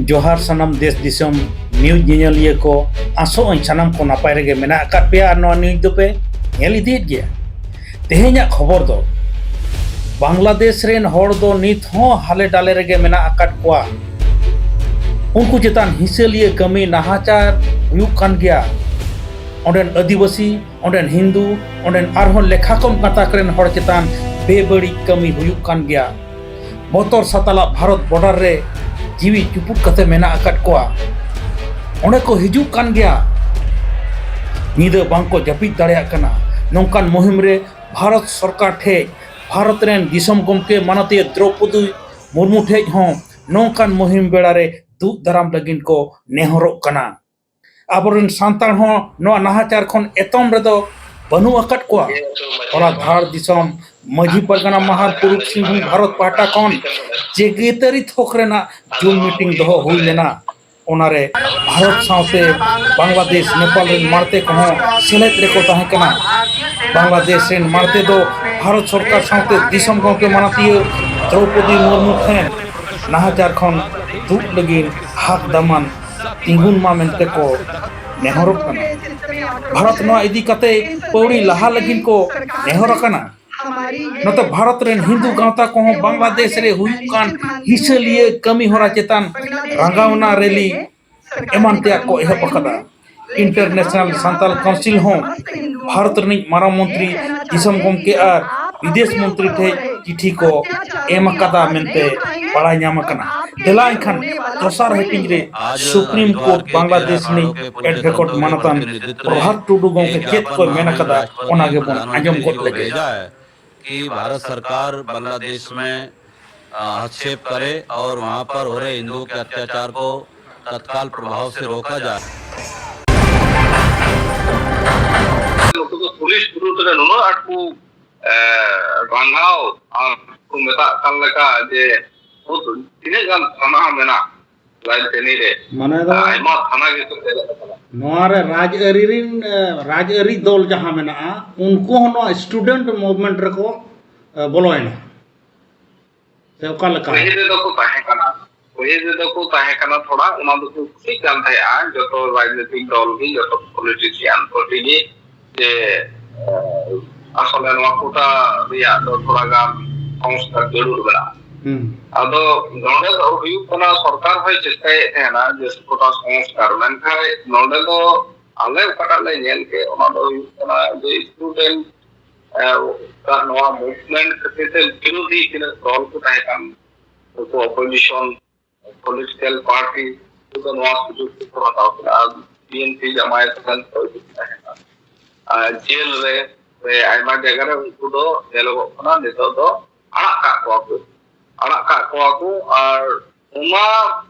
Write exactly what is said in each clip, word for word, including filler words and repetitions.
ᱡᱚᱦᱟᱨ ᱥᱟᱱᱟᱢ ᱫᱮᱥ ᱫᱤᱥᱚᱢ ᱱᱤᱭᱩᱡᱽ ᱧᱮᱧᱮᱞᱤᱭᱟᱹ ᱠᱚ, ᱟᱥᱚᱜ ᱟᱹᱧ ᱥᱟᱱᱟᱢ ᱠᱚ ᱱᱟᱯᱟᱭ ᱨᱮᱜᱮ ᱢᱮᱱᱟᱜ ᱟᱠᱟᱫ ᱯᱮᱭᱟ ᱟᱨ ᱱᱚᱣᱟ ᱱᱤᱭᱩᱡᱽ ᱫᱚᱯᱮ ᱧᱮᱞ ᱤᱫᱤᱭᱮᱫ ᱜᱮᱭᱟ᱾ ᱛᱮᱦᱮᱧᱟᱜ ᱠᱷᱚᱵᱚᱨ ᱫᱚ ᱵᱟᱝᱞᱟᱫᱮᱥ ᱨᱮᱱ ᱦᱚᱲ ᱫᱚ ᱱᱤᱛ ᱦᱚᱸ ᱦᱟᱞᱮ ᱰᱟᱞᱮ ᱨᱮᱜᱮ ᱢᱮᱱᱟᱜ ᱟᱠᱟᱫ ᱠᱚᱣᱟ᱾ ᱩᱱᱠᱩ ᱪᱮᱛᱟᱱ ᱦᱤᱸᱥᱟᱹᱞᱤᱭᱟᱹ ᱠᱟᱹᱢᱤ ᱱᱟᱦᱟᱪᱟᱨ ᱦᱩᱭᱩᱜ ᱠᱟᱱ ᱜᱮᱭᱟ᱾ ᱚᱸᱰᱮᱱ ᱟᱹᱫᱤᱵᱟᱹᱥᱤ, ᱚᱸᱰᱮᱱ ᱦᱤᱱᱫᱩ, ᱚᱸᱰᱮᱱ ᱟᱨᱦᱚᱸ ᱞᱮᱠᱷᱟ ᱠᱚᱢ ᱜᱟᱛᱟᱠ ᱨᱮᱱ ᱦᱚᱲ ᱪᱮᱛᱟᱱ ᱵᱮᱵᱟᱹᱲᱤᱡ ᱠᱟᱹᱢᱤ ᱦᱩᱭᱩᱜ ᱠᱟᱱ ᱜᱮᱭᱟ᱾ ᱵᱚᱛᱚᱨ ᱥᱟᱛᱟᱞᱟᱜ ᱵᱷᱟᱨᱚᱛ ᱵᱚᱰᱟᱨ ᱨᱮ ᱡᱤᱣᱤ ᱪᱩᱯᱩᱫ ᱠᱟᱛᱮ ᱢᱮᱱᱟᱜ ᱟᱠᱟᱫ ᱠᱚᱣᱟ᱾ ᱚᱸᱰᱮ ᱠᱚ ᱦᱤᱡᱩᱜ ᱠᱟᱱ ᱜᱮᱭᱟ᱾ ᱧᱤᱫᱟᱹ ᱵᱟᱝ ᱠᱚ ᱡᱟᱹᱯᱤᱫ ᱫᱟᱲᱮᱭᱟᱜ ᱠᱟᱱᱟ᱾ ᱱᱚᱝᱠᱟᱱ ᱢᱩᱦᱤᱢ ᱨᱮ ᱵᱷᱟᱨᱚᱛ ᱥᱚᱨᱠᱟᱨ ᱴᱷᱮᱡ ᱵᱷᱟᱨᱚᱛ ᱨᱮᱱ ᱫᱤᱥᱚᱢ ᱜᱚᱢᱠᱮ ᱢᱟᱱᱚᱛᱤᱭᱟᱹ ᱫᱨᱚᱣᱯᱚᱫᱤ ᱢᱩᱨᱢᱩ ᱴᱷᱮᱡ ᱦᱚᱸ ᱱᱚᱝᱠᱟᱱ ᱢᱩᱦᱤᱢ ᱵᱮᱲᱟ ᱨᱮ ᱫᱩᱜ ᱫᱟᱨᱟᱢ ᱞᱟᱹᱜᱤᱫ ᱠᱚ ᱱᱮᱦᱚᱨᱚᱜ ᱠᱟᱱᱟ᱾ ᱟᱵᱚᱨᱮᱱ ᱥᱟᱱᱛᱟᱲ ᱦᱚᱸ ᱱᱚᱣᱟ ᱱᱟᱦᱟᱪᱟᱨ ᱠᱷᱚᱱ ᱮᱛᱚᱢ ᱨᱮᱫᱚ ᱵᱟᱹᱱᱩᱜ ᱟᱠᱟᱫ ᱠᱚᱣᱟ᱾ ᱦᱚᱞᱟ ᱫᱷᱟᱲ ᱫᱤᱥᱚᱢ ᱢᱟᱹᱡᱷᱤ ᱯᱟᱨᱜᱟᱱᱟ ᱢᱟᱦᱟᱨ ᱯᱩᱨᱩᱵ ᱥᱤᱝᱵᱷᱩᱢ ᱵᱷᱟᱨᱚᱛ ᱯᱟᱦᱴᱟ ᱠᱷᱚᱱ ᱡᱮᱜᱮᱛᱟᱹᱨᱤ ᱛᱷᱚᱠ ᱨᱮᱱᱟᱜ ᱡᱩᱢ ᱢᱤᱴᱤᱝ ᱫᱚᱦᱚ ᱦᱩᱭ ᱞᱮᱱᱟ᱾ ᱚᱱᱟᱨᱮ ᱵᱷᱟᱨᱚᱛ ᱥᱟᱶᱛᱮ ᱵᱟᱝᱞᱟᱫᱮᱥ, ᱱᱮᱯᱟᱞ ᱨᱮᱱ ᱢᱟᱲᱛᱮ ᱠᱚᱦᱚᱸ ᱥᱮᱞᱮᱫ ᱨᱮᱠᱚ ᱛᱟᱦᱮᱸ ᱠᱟᱱᱟ᱾ ᱵᱟᱝᱞᱟᱫᱮᱥ ᱨᱮᱱ ᱢᱟᱲᱛᱮ ᱫᱚ ᱵᱷᱟᱨᱚᱛ ᱥᱚᱨᱠᱟᱨ ᱥᱟᱶᱛᱮ ᱫᱤᱥᱚᱢ ᱜᱚᱢᱠᱮ ᱢᱟᱱᱚᱛᱤᱭᱟᱹ ᱫᱨᱚᱣᱯᱚᱫᱤ ᱢᱩᱨᱢᱩ ᱴᱷᱮᱱ ᱱᱟᱦᱟᱪᱟᱨ ᱠᱷᱚᱱ ᱫᱩᱜ ᱞᱟᱹᱜᱤᱫ ᱦᱟᱠ ᱫᱟᱢᱟᱱ ᱛᱤᱸᱜᱩᱱ ᱢᱟ ᱢᱮᱱᱛᱮ ᱠᱚ ᱱᱮᱦᱚᱨᱚᱜ ᱠᱟᱱᱟ᱾ ᱵᱷᱟᱨᱚᱛ ᱱᱚᱣᱟ ᱤᱫᱤ ᱠᱟᱛᱮ ᱯᱟᱹᱣᱲᱤ ᱞᱟᱦᱟ ᱞᱟᱹᱜᱤᱫ ᱠᱚ ᱱᱮᱦᱚᱨ ᱟᱠᱟᱱᱟ᱾ ᱱᱚᱛᱮ ᱵᱷᱟᱨᱚᱛ ᱨᱮᱱ ᱦᱤᱱᱫᱩ ᱜᱟᱶᱛᱟ ᱠᱚᱦᱚᱸ ᱵᱟᱝᱞᱟᱫᱮᱥ ᱨᱮ ᱦᱩᱭᱩᱜ ᱠᱟᱱ ᱦᱤᱸᱥᱟᱹᱞᱤᱭᱟᱹ ᱠᱟᱹᱢᱤ ᱦᱚᱨᱟ ᱪᱮᱛᱟᱱ ᱨᱟᱸᱜᱟᱣᱱᱟ ᱨᱮᱞᱤ ᱮᱢᱟᱱ ᱛᱮᱭᱟᱜ ᱠᱚ ᱮᱦᱚᱵ ᱟᱠᱟᱫᱟ᱾ ᱤᱱᱴᱟᱨᱱᱮᱥᱱᱟᱞ ᱥᱟᱱᱛᱟᱞ ᱠᱟᱣᱩᱱᱥᱤᱞ ᱦᱚᱸ ᱵᱷᱟᱨᱚᱛ ᱨᱤᱱᱤᱡ ᱢᱟᱨᱟᱝ ᱢᱚᱱᱛᱨᱤ, ᱫᱤᱥᱚᱢ ᱜᱚᱢᱠᱮ ᱟᱨ ᱵᱤᱫᱮᱥ ᱢᱚᱱᱛᱨᱤ ᱴᱷᱮᱱ ᱪᱤᱴᱷᱤ ᱠᱚ ᱮᱢ ᱟᱠᱟᱫᱟ ᱢᱮᱱᱛᱮ ᱵᱟᱲᱟᱭ ᱧᱟᱢ ᱟᱠᱟᱱᱟ᱾ ᱫᱮᱞᱟ ᱮᱱᱠᱷᱟᱱ ᱫᱚᱥᱟᱨ ᱦᱟᱹᱴᱤᱧ ᱨᱮ ᱥᱩᱯᱨᱤᱢ ᱠᱳᱨᱴ ᱵᱟᱝᱞᱟᱫᱮᱥ ᱨᱤᱱᱤᱡ ᱮᱰᱵᱷᱚᱠᱮᱴ ᱢᱟᱱᱚᱛᱟᱱ ᱯᱨᱚᱵᱷᱟᱛ ᱴᱩᱰᱩ ᱜᱚᱢᱠᱮ ᱪᱮᱫ ᱠᱚᱭ ᱢᱮᱱ ᱟᱠᱟᱫᱟ, ᱚᱱᱟ ᱜᱮᱵᱚᱱ ᱟᱸᱡᱚᱢ ᱜᱚᱫ ᱞᱮᱜᱮ᱾ कि भारत सरकार बांग्लादेश में, अ, हस्तक्षेप करे और वहां पर हो रहे हिंदुओं के अत्याचार को तत्काल प्रभाव से रोका जाए। ᱱᱩᱠᱩ ᱫᱚ ᱯᱩᱞᱤᱥ ᱵᱤᱨᱩᱫᱷ ᱨᱮ ᱱᱩᱱᱟᱹᱜ ᱟᱸᱴ ᱠᱚ, ᱮ, ᱨᱟᱸᱜᱟᱣ ᱟᱨ ᱠᱚ ᱢᱮᱛᱟᱜ ᱠᱟᱱ ᱞᱮᱠᱟ ᱡᱮ ᱛᱤᱱᱟᱹᱜ ᱜᱟᱱ ᱛᱷᱟᱱᱟ ᱢᱮᱱᱟᱜ ᱨᱟᱡᱽᱫᱷᱟᱱᱤ ᱨᱮ, ᱢᱟᱱᱮ ᱫᱚ ᱟᱭᱢᱟ ᱛᱷᱟᱱᱟ ᱜᱮᱠᱚ ᱥᱮᱞᱮᱫ ᱟᱠᱟᱫᱟ᱾ ᱱᱚᱣᱟ ᱨᱮ ᱨᱟᱡᱽ ᱟᱹᱨᱤ ᱨᱤᱱ, ᱮ, ᱨᱟᱡᱽ ᱟᱹᱨᱤ ᱫᱚᱞ ᱡᱟᱦᱟᱸ ᱢᱮᱱᱟᱜᱼᱟ, ᱩᱱᱠᱩ ᱦᱚᱸ ᱱᱚᱣᱟ student movement ᱨᱮᱠᱚ, ᱮ, ᱵᱚᱞᱚᱭᱮᱱᱟ᱾ ᱥᱮ ᱚᱠᱟ ᱞᱮᱠᱟ? ᱯᱟᱹᱦᱤᱞ ᱨᱮᱫᱚ ᱠᱚ ᱛᱟᱦᱮᱸ ᱠᱟᱱᱟ᱾ ᱯᱟᱹᱦᱤᱞ ᱨᱮᱫᱚ ᱠᱚ ᱛᱟᱦᱮᱸ ᱠᱟᱱᱟ ᱛᱷᱚᱲᱟ, ᱚᱱᱟ ᱫᱚᱠᱚ ᱠᱩᱥᱤᱜ ᱠᱟᱱ ᱛᱟᱦᱮᱸᱜᱼᱟ ᱡᱚᱛᱚ ᱨᱟᱡᱽᱱᱤᱛᱤᱠ ᱫᱚᱞ ᱜᱮ, ᱡᱚᱛᱚ ᱯᱚᱞᱤᱴᱤᱥᱤᱭᱟᱱ ᱯᱟᱨᱴᱤ ᱜᱮ, ᱡᱮ, ᱮ, ᱟᱥᱚᱞᱮ ᱱᱚᱣᱟ ᱠᱳᱴᱟ ᱨᱮᱭᱟᱜ ᱫᱚ ᱛᱷᱚᱲᱟ ᱜᱟᱱ ᱥᱚᱝᱥᱠᱟᱨ ᱡᱟᱹᱨᱩᱲ ᱢᱮᱱᱟᱜᱼᱟ᱾ ᱦᱩᱸ᱾ ᱟᱫᱚ ᱱᱚᱰᱮ ᱫᱚ ᱦᱩᱭᱩᱜ ᱠᱟᱱᱟ, ᱥᱚᱨᱠᱟᱨ ᱦᱚᱸᱭ ᱪᱮᱥᱴᱟᱭᱮᱫ ᱛᱟᱦᱮᱱᱟ ᱡᱮ ᱠᱳᱴᱟ ᱥᱚᱝᱥᱠᱟᱨ, ᱢᱮᱱᱠᱷᱟᱱ ᱱᱚᱰᱮ ᱫᱚ ᱟᱞᱮ ᱚᱠᱟᱴᱟᱜ ᱞᱮ ᱧᱮᱞ ᱠᱮᱫ, ᱚᱱᱟ ᱫᱚ ᱦᱩᱭᱩᱜ ᱠᱟᱱᱟ ᱡᱮ ᱥᱴᱩᱰᱮᱱᱴ, ᱮ, ᱱᱚᱣᱟ ᱢᱩᱵᱷᱢᱮᱱᱴ ᱠᱷᱟᱹᱛᱤᱨ ᱛᱮ ᱵᱤᱨᱳᱫᱷᱤ ᱛᱤᱱᱟᱹᱜ ᱫᱚᱞ ᱠᱚ ᱛᱟᱦᱮᱸ ᱠᱟᱱ, ᱩᱱᱠᱩ ᱚᱯᱳᱡᱤᱥᱚᱱ ᱯᱚᱞᱤᱴᱤᱠᱟᱞ ᱯᱟᱨᱴᱤ ᱠᱚᱫᱚ ᱱᱚᱣᱟ ᱥᱩᱡᱳᱜᱽ ᱠᱚ ᱦᱟᱛᱟᱣ ᱠᱮᱫᱟ᱾ ᱟᱨ ᱵᱤ ᱮᱱ ᱯᱤ ᱡᱟᱢᱟᱭᱮᱛ ᱨᱮᱱ ᱠᱚ ᱦᱤᱡᱩᱜ ᱛᱟᱦᱮᱸᱱᱟ᱾ ᱟᱨ ᱡᱮᱞ ᱨᱮ, ᱨᱮ ᱟᱭᱢᱟ ᱡᱟᱭᱜᱟ ᱨᱮ ᱩᱱᱠᱩ ᱫᱚ ᱧᱮᱞᱚᱜᱚᱜ ᱠᱟᱱᱟ ᱱᱤᱛᱚᱜ ᱫᱚ ᱟᱲᱟᱜ ᱠᱟᱜ ᱠᱚᱣᱟ ᱠᱚ, ᱟᱲᱟᱜ ᱠᱟᱜ ᱠᱚᱣᱟ ᱠᱚ᱾ ᱟᱨ ᱚᱱᱟ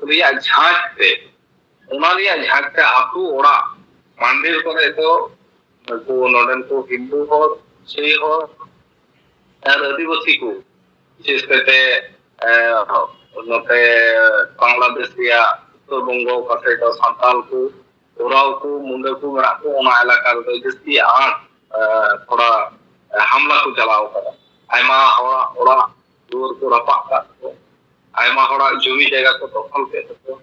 ᱨᱮᱭᱟᱜ ᱡᱷᱟᱸᱡ ᱛᱮ, ᱚᱱᱟ ᱨᱮᱭᱟᱜ ᱡᱷᱟᱸᱡ ᱛᱮ ᱟᱹᱛᱩ ᱚᱲᱟᱜ, ᱢᱟᱱᱫᱤᱨ ᱠᱚᱨᱮ ᱫᱚ ᱱᱩᱠᱩ ᱱᱚᱰᱮᱱ ᱠᱚ ᱦᱤᱱᱫᱩ ᱦᱚᱲ, ᱥᱮᱭ ᱦᱚᱲ ᱟᱨ ᱟᱹᱫᱤᱵᱟᱹᱥᱤ ᱠᱚ, ᱵᱤᱥᱮᱥ ᱠᱟᱛᱮ, ᱮ, ᱱᱚᱛᱮ ᱵᱟᱝᱞᱟᱫᱮᱥ ᱨᱮᱭᱟᱜ ᱩᱛᱛᱚᱨ ᱵᱚᱝᱜᱚ ᱯᱟᱥᱮ ᱫᱚ ᱥᱟᱱᱛᱟᱞ ᱠᱚ, ᱳᱨᱟᱣ ᱠᱚ, ᱢᱩᱱᱰᱟᱹ ᱠᱚ ᱢᱮᱱᱟᱜ ᱠᱚ, ᱚᱱᱟ ᱮᱞᱟᱠᱟ ᱨᱮᱫᱚ ᱡᱟᱹᱥᱛᱤ ᱟᱸᱴ, ᱮ, ᱛᱷᱚᱲᱟ, ᱮ, ᱦᱟᱢᱞᱟ ᱠᱚ ᱪᱟᱞᱟᱣ ᱠᱟᱫᱟ᱾ ᱟᱭᱢᱟ ᱦᱚᱲᱟᱜ ᱚᱲᱟᱜ ᱫᱩᱣᱟᱹᱨ ᱠᱚ ᱨᱟᱯᱟᱜ ᱠᱟᱜ ᱛᱟᱠᱚ, ᱟᱭᱢᱟ ᱦᱚᱲᱟᱜ ᱡᱚᱢᱤ ᱡᱟᱭᱜᱟ ᱠᱚ ᱫᱚᱠᱷᱚᱞ ᱠᱮᱫ ᱛᱟᱠᱚ,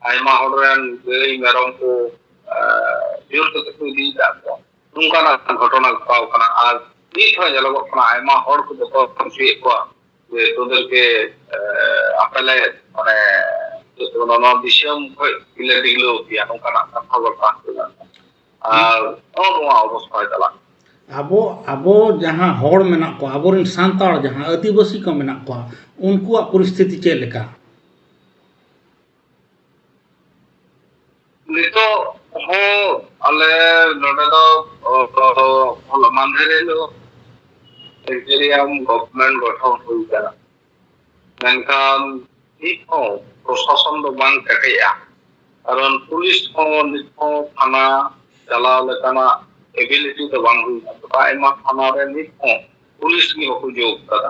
ᱟᱭᱢᱟ ᱦᱚᱲ ᱨᱮᱱ ᱜᱟᱹᱭ ᱢᱮᱨᱚᱢ ᱠᱚ, ᱮ, ᱡᱳᱨ ᱠᱟᱛᱮ ᱠᱚ ᱤᱫᱤ ᱠᱟᱜ ᱠᱚᱣᱟ᱾ ᱱᱚᱝᱠᱟᱱᱟᱜ ᱜᱷᱚᱴᱚᱱᱟ ᱜᱷᱚᱴᱟᱣ ᱠᱟᱱᱟ᱾ ᱟᱨ ᱱᱤᱛ ᱦᱚᱸ ᱧᱮᱞᱚᱜᱚᱜ ᱠᱟᱱᱟ, ᱟᱭᱢᱟ ᱦᱚᱲ ᱠᱚ ᱵᱚᱛᱚᱨ ᱦᱚᱪᱚᱭᱮᱫ ᱠᱚᱣᱟ ᱡᱮ ᱛᱳᱫᱮᱨᱠᱮ, ᱮ, ᱟᱯᱮ ᱞᱮ, ᱢᱟᱱᱮ, ᱪᱮᱫ ᱠᱚ ᱢᱮᱱᱟ, ᱱᱚᱣᱟ ᱫᱤᱥᱚᱢ ᱠᱷᱚᱡ ᱜᱮᱞᱮ ᱰᱤᱜᱽᱞᱟᱹᱣ ᱯᱮᱭᱟ, ᱱᱚᱝᱠᱟᱱᱟᱜ ᱠᱟᱛᱷᱟ ᱵᱟᱨᱛᱟ ᱠᱚ ᱢᱮᱱᱟᱜᱼᱟ᱾ ᱟᱨ ᱱᱚᱜᱼᱚ ᱱᱚᱣᱟ ᱚᱵᱚᱥᱛᱷᱟ ᱪᱟᱞᱟᱜ ᱠᱟᱱᱟ᱾ ᱟᱵᱚ, ᱟᱵᱚ ᱡᱟᱦᱟᱸ ᱦᱚᱲ ᱢᱮᱱᱟᱜ ᱠᱚᱣᱟ, ᱟᱵᱚᱨᱮᱱ ᱥᱟᱱᱛᱟᱲ ᱡᱟᱦᱟᱸ ᱟᱹᱫᱤᱵᱟᱹᱥᱤ ᱠᱚ ᱢᱮᱱᱟᱜ ᱠᱚᱣᱟ, ᱩᱱᱠᱩᱣᱟᱜ ᱯᱚᱨᱤᱥᱛᱷᱤᱛᱤ ᱪᱮᱫ ᱞᱮᱠᱟ? ᱱᱤᱛᱚᱜ ᱦᱚᱸ ᱟᱞᱮ ᱱᱚᱰᱮ ᱫᱚ, ᱚ, ᱦᱚᱞᱟ ᱢᱟᱦᱫᱮᱨ ᱦᱤᱞᱳᱜ ᱥᱮᱠᱨᱮᱴᱟᱨᱤᱭᱟᱢ ᱜᱚᱵᱷᱚᱨᱱᱢᱮᱱᱴ ᱜᱚᱴᱷᱚᱱ ᱦᱩᱭ ᱠᱟᱱᱟ, ᱢᱮᱱᱠᱷᱟᱱ ᱱᱤᱛ ᱦᱚᱸ ᱯᱨᱚᱥᱟᱥᱚᱱ ᱫᱚ ᱵᱟᱝ ᱠᱮᱴᱮᱡᱼᱟ᱾ ᱠᱟᱨᱚᱱ ᱯᱩᱞᱤᱥ ᱦᱚᱸ ᱱᱤᱛ ᱦᱚᱸ ᱛᱷᱟᱱᱟ ᱪᱟᱞᱟᱣ ᱞᱮᱠᱟᱱᱟᱜ ᱮᱵᱤᱞᱤᱴᱤ ᱫᱚ ᱵᱟᱝ ᱦᱩᱭ ᱠᱟᱱᱟ᱾ ᱜᱚᱴᱟ ᱟᱭᱢᱟ ᱛᱷᱟᱱᱟ ᱨᱮ ᱱᱤᱛ ᱦᱚᱸ ᱯᱩᱞᱤᱥ ᱜᱮ ᱵᱟᱠᱚ ᱡᱳᱜ ᱠᱟᱫᱟ᱾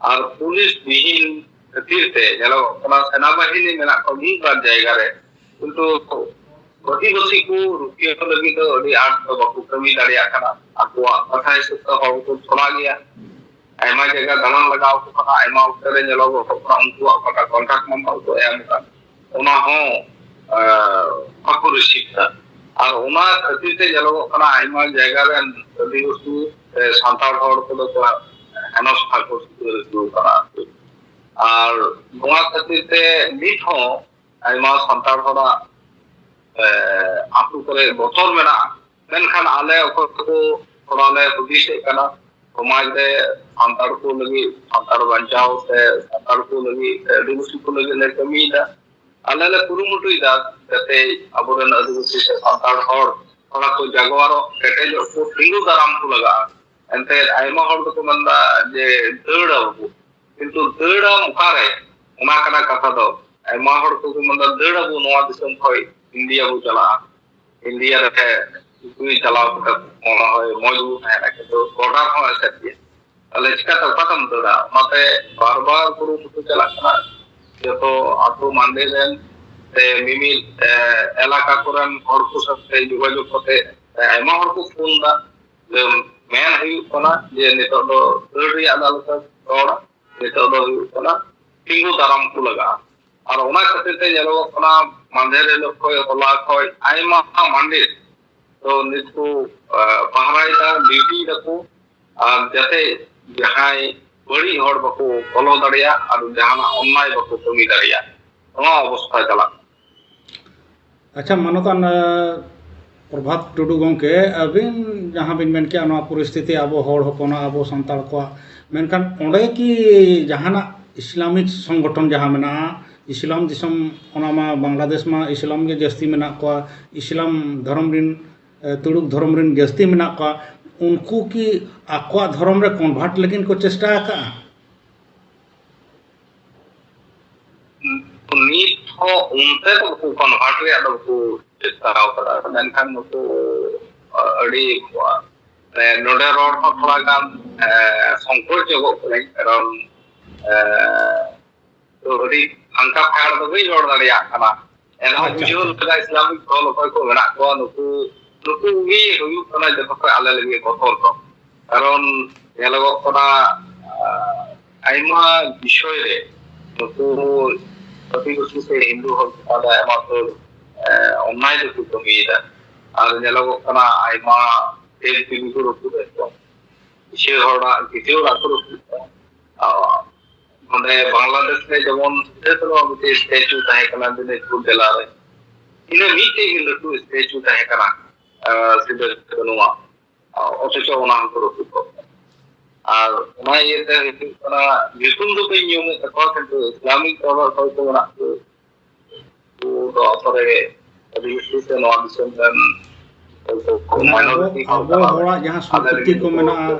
ᱟᱨ ᱯᱩᱞᱤᱥ ᱵᱤᱦᱤᱱ ᱠᱷᱟᱹᱛᱤᱨ ᱛᱮ ᱧᱮᱞᱚᱜᱚᱜ ᱠᱟᱱᱟ, ᱥᱮᱱᱟ ᱵᱟᱦᱤᱱᱤ ᱢᱮᱱᱟᱜ ᱠᱚᱣᱟ ᱢᱤᱫ ᱵᱟᱨ ᱡᱟᱭᱜᱟ ᱨᱮ, ᱠᱤᱱᱛᱩ ᱟᱹᱫᱤᱵᱟᱹᱥᱤ ᱠᱚ ᱨᱩᱠᱷᱤᱭᱟᱹ ᱞᱟᱹᱜᱤᱫ ᱫᱚ ᱟᱹᱰᱤ ᱟᱸᱴ ᱫᱚ ᱵᱟᱠᱚ ᱠᱟᱹᱢᱤ ᱫᱟᱲᱮᱭᱟᱜ ᱠᱟᱱᱟ᱾ ᱟᱠᱚᱣᱟᱜ ᱠᱟᱛᱷᱟ ᱦᱤᱥᱟᱹᱵ ᱛᱮ ᱦᱚᱲ ᱠᱚ ᱛᱷᱚᱲᱟ ᱜᱮᱭᱟ᱾ ᱟᱭᱢᱟ ᱡᱟᱭᱜᱟ ᱫᱟᱬᱟᱱ ᱞᱟᱜᱟᱣ ᱠᱚ ᱠᱟᱱᱟ, ᱟᱭᱢᱟ ᱚᱠᱛᱚ ᱨᱮ ᱧᱮᱞᱚᱜᱚᱜ ᱠᱟᱱᱟ ᱩᱱᱠᱩᱣᱟᱜ ᱚᱠᱟᱴᱟᱜ contact number ᱠᱚ ᱮᱢ ᱟᱠᱟᱫ, ᱚᱱᱟ ᱦᱚᱸ ᱵᱟᱠᱚ receive ᱮᱫᱟ᱾ ᱟᱨ ᱚᱱᱟ ᱠᱷᱟᱹᱛᱤᱨ ᱛᱮ ᱧᱮᱞᱚᱜᱚᱜ ᱠᱟᱱᱟ ᱟᱭᱢᱟ ᱡᱟᱭᱜᱟ ᱨᱮᱱ ᱟᱹᱫᱤᱵᱟᱹᱥᱤ ᱥᱮ ᱥᱟᱱᱛᱟᱲ ᱦᱚᱲ ᱠᱚᱫᱚ ᱠᱚ ᱦᱮᱱᱚᱥᱛᱷᱟ ᱠᱚ ᱥᱤᱠᱟᱹᱨ ᱦᱚᱪᱚ ᱠᱟᱱᱟ᱾ ᱟᱨ ᱱᱚᱣᱟ ᱠᱷᱟᱹᱛᱤᱨ ᱛᱮ ᱱᱤᱛ ᱦᱚᱸ ᱟᱭᱢᱟ ᱥᱟᱱᱛᱟᱲ ᱦᱚᱲᱟᱜ ᱟᱹᱛᱩ ᱠᱚᱨᱮ ᱵᱚᱛᱚᱨ ᱢᱮᱱᱟᱜᱼᱟ᱾ ᱢᱮᱱᱠᱷᱟᱱ ᱟᱞᱮ ᱚᱠᱚᱭ ᱠᱚ ᱛᱷᱚᱲᱟ ᱞᱮ ᱦᱩᱫᱤᱥᱮᱫ ᱠᱟᱱᱟ, ᱥᱚᱢᱟᱡᱽ ᱨᱮ ᱥᱟᱱᱛᱟᱲ ᱠᱚ ᱞᱟᱹᱜᱤᱫ, ᱥᱟᱱᱛᱟᱲ ᱵᱟᱧᱪᱟᱣ ᱥᱮ ᱥᱟᱱᱛᱟᱲ ᱠᱚ ᱞᱟᱹᱜᱤᱫ ᱥᱮ ᱟᱹᱫᱤᱵᱟᱹᱥᱤ ᱠᱚ ᱞᱟᱹᱜᱤᱫ ᱞᱮ ᱠᱟᱹᱢᱤᱭᱮᱫᱟ᱾ ᱟᱞᱮ ᱞᱮ ᱠᱩᱨᱩᱢᱩᱴᱩᱭᱮᱫᱟ ᱡᱟᱛᱮ ᱟᱵᱚᱨᱮᱱ ᱟᱹᱫᱤᱵᱟᱹᱥᱤ ᱥᱮ ᱥᱟᱱᱛᱟᱲ ᱦᱚᱲ ᱛᱷᱚᱲᱟ ᱠᱚ ᱡᱟᱜᱣᱟᱨᱚᱜ, ᱠᱮᱴᱮᱡᱚᱜ ᱠᱚ, ᱛᱤᱸᱜᱩ ᱫᱟᱨᱟᱢ ᱠᱚ ᱞᱟᱜᱟᱜᱼᱟ᱾ ᱮᱱᱛᱮ ᱟᱭᱢᱟ ᱦᱚᱲ ᱫᱚᱠᱚ ᱢᱮᱱᱫᱟ ᱡᱮ ᱫᱟᱹᱲ ᱟᱵᱚ, ᱠᱤᱱᱛᱩ ᱫᱟᱹᱲᱟᱢ ᱚᱠᱟᱨᱮ? ᱚᱱᱟ ᱠᱟᱱᱟ ᱠᱟᱛᱷᱟ ᱫᱚ᱾ ᱟᱭᱢᱟ ᱦᱚᱲ ᱠᱚᱠᱚ ᱢᱮᱱᱫᱟ ᱫᱟᱹᱲ ᱟᱵᱚ ᱱᱚᱣᱟ ᱫᱤᱥᱚᱢ ᱠᱷᱚᱱ, ᱤᱱᱰᱤᱭᱟ ᱵᱚ ᱪᱟᱞᱟᱜᱼᱟ, ᱤᱱᱰᱤᱭᱟ ᱨᱮ ᱪᱟᱞᱟᱣ ᱠᱟᱛᱮ ᱢᱚᱱᱮ ᱦᱚᱭ ᱢᱚᱡᱽ ᱵᱚ ᱛᱟᱦᱮᱱᱟ, ᱠᱤᱱᱛᱩ ᱵᱚᱰᱟᱨ ᱦᱚᱸ ᱮᱥᱮᱫ ᱜᱮᱭᱟ᱾ ᱛᱟᱦᱞᱮ ᱪᱤᱠᱟᱛᱮ ᱚᱠᱟᱛᱮᱢ ᱫᱟᱹᱲᱟ? ᱚᱱᱟᱛᱮ ᱵᱟᱨ ᱵᱟᱨ ᱠᱩᱨᱩᱢᱩᱴᱩ ᱪᱟᱞᱟᱜ ᱠᱟᱱᱟ᱾ ᱡᱚᱛᱚ ᱟᱹᱛᱩ ᱢᱟᱱᱰᱤ ᱨᱮᱱ ᱥᱮ ᱢᱤᱢᱤᱫ ᱮᱞᱟᱠᱟ ᱠᱚᱨᱮᱱ ᱦᱚᱲ ᱠᱚ ᱥᱟᱶᱛᱮ ᱡᱳᱜᱟᱡᱳᱜᱽ ᱠᱟᱛᱮ ᱟᱭᱢᱟ ᱦᱚᱲ ᱠᱚ ᱯᱷᱳᱱ ᱫᱟ᱾ ᱡᱮ ᱢᱮᱱ ᱦᱩᱭᱩᱜ ᱠᱟᱱᱟ ᱡᱮ ᱱᱤᱛᱚᱜ ᱫᱚ ᱫᱟᱹᱲ ᱨᱮᱭᱟᱜ ᱫᱚ ᱟᱞᱚᱯᱮ ᱨᱚᱲᱟ, ᱱᱤᱛᱚᱜ ᱫᱚ ᱦᱩᱭᱩᱜ ᱠᱟᱱᱟ ᱛᱤᱸᱜᱩ ᱫᱟᱨᱟᱢ ᱠᱚ ᱞᱟᱜᱟᱜᱼᱟ᱾ ᱟᱨ ᱚᱱᱟ ᱠᱷᱟᱹᱛᱤᱨ ᱛᱮ ᱧᱮᱞᱚᱜᱚᱜ ᱠᱟᱱᱟ ᱢᱟᱫᱷᱮᱨ ᱦᱤᱞᱳᱜ ᱠᱷᱚᱱ, ᱦᱚᱞᱟ ᱠᱷᱚᱱ ᱟᱭᱢᱟ ᱢᱟᱱᱰᱤ ᱫᱚ ᱱᱤᱛ ᱠᱚ ᱯᱟᱦᱨᱟᱭᱮᱫᱟ, ᱰᱤᱭᱩᱴᱤ ᱫᱟᱠᱚ᱾ ᱟᱨ ᱡᱟᱛᱮ ᱡᱟᱦᱟᱸᱭ ᱵᱟᱹᱲᱤᱡ ᱦᱚᱲ ᱵᱟᱠᱚ ᱵᱚᱞᱚ ᱫᱟᱲᱮᱭᱟᱜ ᱟᱨ ᱡᱟᱦᱟᱱᱟᱜ ᱚᱱᱱᱟᱭ ᱵᱟᱠᱚ ᱠᱟᱹᱢᱤ ᱫᱟᱲᱮᱭᱟᱜ, ᱱᱚᱣᱟ ᱚᱵᱚᱥᱛᱷᱟ ᱪᱟᱞᱟᱜ ᱠᱟᱱᱟ᱾ ᱟᱪᱪᱷᱟ, ᱢᱟᱱᱚᱛᱟᱱ ᱯᱨᱚᱵᱷᱟᱛ ᱴᱩᱰᱩ ᱜᱚᱢᱠᱮ, ᱟᱹᱵᱤᱱ ᱡᱟᱦᱟᱸ ᱵᱤᱱ ᱢᱮᱱ ᱠᱮᱜᱼᱟ, ᱱᱚᱣᱟ ᱯᱚᱨᱤᱥᱛᱷᱤᱛᱤ ᱟᱵᱚ ᱦᱚᱲ ᱦᱚᱯᱚᱱᱟᱜ, ᱟᱵᱚ ᱥᱟᱱᱛᱟᱲ ᱠᱚᱣᱟᱜ, ᱢᱮᱱᱠᱷᱟᱱ ᱚᱸᱰᱮ ᱠᱤ ᱡᱟᱦᱟᱱᱟᱜ ᱤᱥᱞᱟᱢᱤᱠ ᱥᱚᱝᱜᱚᱴᱷᱚᱱ ᱡᱟᱦᱟᱸ ᱢᱮᱱᱟᱜᱼᱟ, ᱤᱥᱞᱟᱢ ᱫᱤᱥᱚᱢ, ᱚᱱᱟ ᱢᱟ ᱵᱟᱝᱞᱟᱫᱮᱥ ᱢᱟ ᱤᱥᱞᱟᱢ ᱜᱮ ᱡᱟᱹᱥᱛᱤ ᱢᱮᱱᱟᱜ ᱠᱚᱣᱟ, ᱤᱥᱞᱟᱢ ᱫᱷᱚᱨᱚᱢ ᱨᱮᱱ, ᱛᱩᱲᱩᱠ ᱫᱷᱚᱨᱚᱢ ᱨᱮᱱ ᱡᱟᱹᱥᱛᱤ ᱢᱮᱱᱟᱜ ᱠᱚᱣᱟ, ᱩᱱᱠᱩ ᱠᱤ ᱟᱠᱚᱣᱟᱜ ᱫᱷᱚᱨᱚᱢ ᱨᱮ ᱠᱚᱱᱵᱷᱟᱨᱴ ᱞᱟᱹᱜᱤᱫ ᱠᱚ ᱪᱮᱥᱴᱟ ᱟᱠᱟᱫᱼᱟ? ᱱᱤᱛ ᱦᱚᱸ ᱚᱱᱛᱮ ᱫᱚ ᱵᱟᱠᱚ ᱠᱚᱱᱵᱷᱟᱨᱴ ᱨᱮᱭᱟᱜ ᱫᱚ ᱵᱟᱠᱚ ᱪᱮᱥᱴᱟ ᱟᱠᱟᱫᱟ, ᱢᱮᱱᱠᱷᱟᱱ ᱱᱩᱠᱩ ᱟᱹᱰᱤ, ᱱᱚᱰᱮ ᱨᱚᱲ ᱦᱚᱸ ᱛᱷᱚᱲᱟ ᱜᱟᱱ ᱥᱚᱝᱠᱳᱪ ᱧᱚᱜᱚᱜ ᱠᱟᱹᱱᱟᱹᱧ, ᱠᱟᱨᱚᱱ ᱛᱚ ᱟᱹᱰᱤ ᱦᱟᱱᱠᱟ ᱯᱷᱟᱭᱟᱨ ᱫᱚ ᱵᱟᱹᱧ ᱨᱚᱲ ᱫᱟᱲᱮᱭᱟᱜ ᱠᱟᱱᱟ᱾ ᱮᱱᱦᱚᱸ ᱟᱪᱪᱷᱟ, ᱵᱩᱡᱷᱟᱹᱣ ᱟᱪᱪᱷᱟ᱾ ᱞᱮᱠᱟ ᱤᱥᱞᱟᱢᱤᱠ ᱫᱚᱞ ᱚᱠᱚᱭ ᱠᱚ ᱢᱮᱱᱟᱜ ᱠᱚᱣᱟ, ᱱᱩᱠᱩ, ᱱᱩᱠᱩ ᱜᱮ ᱦᱩᱭᱩᱜ ᱠᱟᱱᱟ ᱡᱚᱛᱚ ᱠᱷᱚᱱ ᱟᱞᱮ ᱞᱟᱹᱜᱤᱫ ᱵᱚᱛᱚᱨ ᱫᱚ᱾ ᱠᱟᱨᱚᱱ ᱧᱮᱞᱚᱜᱚᱜ ᱠᱟᱱᱟ, ᱟᱭᱢᱟ ᱵᱤᱥᱚᱭ ᱨᱮ ᱱᱩᱠᱩ ᱟᱹᱫᱤᱵᱟᱹᱥᱤ ᱥᱮ ᱦᱤᱱᱫᱩ ᱦᱚᱲ ᱪᱮᱛᱟᱱ ᱨᱮ ᱟᱭᱢᱟ ᱩᱛᱟᱹᱨ ᱚᱱᱱᱟᱭ ᱫᱚᱠᱚ ᱠᱟᱹᱢᱤᱭᱮᱫᱟ᱾ ᱟᱨ ᱧᱮᱞᱚᱜᱚᱜ ᱠᱟᱱᱟ ᱟᱭᱢᱟ ᱫᱮᱵ ᱫᱮᱵᱤ ᱠᱚ ᱨᱟᱹᱯᱩᱫ ᱮᱫ ᱠᱚᱣᱟ, ᱠᱤᱥᱟᱹ ᱦᱚᱲᱟᱜ ᱠᱤᱥᱟᱹ ᱚᱲᱟᱜ ᱠᱚ ᱨᱟᱹᱯᱩᱫ ᱮᱫᱟ᱾ ᱱᱚᱰᱮ ᱵᱟᱝᱞᱟᱫᱮᱥ ᱨᱮ ᱡᱮᱢᱚᱱ ᱥᱤᱫᱟᱹ ᱠᱟᱹᱱᱩᱣᱟᱜ ᱢᱤᱫᱴᱮᱡ ᱥᱴᱮᱪᱩ ᱛᱟᱦᱮᱸ ᱠᱟᱱᱟ ᱫᱤᱱᱟᱡᱽᱯᱩᱨ ᱡᱮᱞᱟ ᱨᱮ, ᱤᱱᱟᱹ ᱢᱤᱫᱴᱮᱡ ᱜᱮ ᱞᱟᱹᱴᱩ ᱥᱴᱮᱪᱩ ᱛᱟᱦᱮᱸ ᱠᱟᱱᱟ ᱥᱤᱫᱟᱹ ᱠᱟᱹᱱᱩᱣᱟᱜ, ᱚᱛᱷᱚᱪᱚ ᱚᱱᱟ ᱦᱚᱸᱠᱚ ᱨᱟᱹᱯᱩᱫ ᱠᱚ᱾ ᱟᱨ ᱚᱱᱟ ᱤᱭᱟᱹᱛᱮ ᱦᱩᱭᱩᱜ ᱠᱟᱱᱟ, ᱧᱩᱛᱩᱢ ᱫᱚ ᱵᱟᱹᱧ ᱧᱩᱢᱮᱫ ᱛᱟᱠᱚᱣᱟ, ᱠᱤᱱᱛᱩ ᱤᱥᱞᱟᱢᱤᱠ ᱫᱚᱞ ᱚᱠᱚᱭ ᱠᱚ ᱢᱮᱱᱟᱜ ᱠᱚ, ᱩᱱᱠᱩ ᱫᱚ ᱟᱥᱚᱞᱮ ᱟᱹᱫᱤᱵᱟᱹᱥᱤ ᱥᱮ ᱱᱚᱣᱟ ᱫᱤᱥᱚᱢ ᱨᱮᱱ ᱚᱠᱚᱭ ᱠᱚ ᱢᱟᱱᱮ ᱟᱵᱚ, minority ᱦᱚᱲ ᱟᱵᱚ ᱠᱟᱱᱟ ᱵᱚᱱ᱾ ᱦᱚᱲᱟᱜ ᱡᱟᱦᱟᱸ ᱟᱞᱮ ᱥᱚᱥᱠᱨᱤᱛᱤ ᱨᱮᱱ ᱠᱚ ᱫᱚ ᱢᱮᱱᱟᱜᱼᱟ,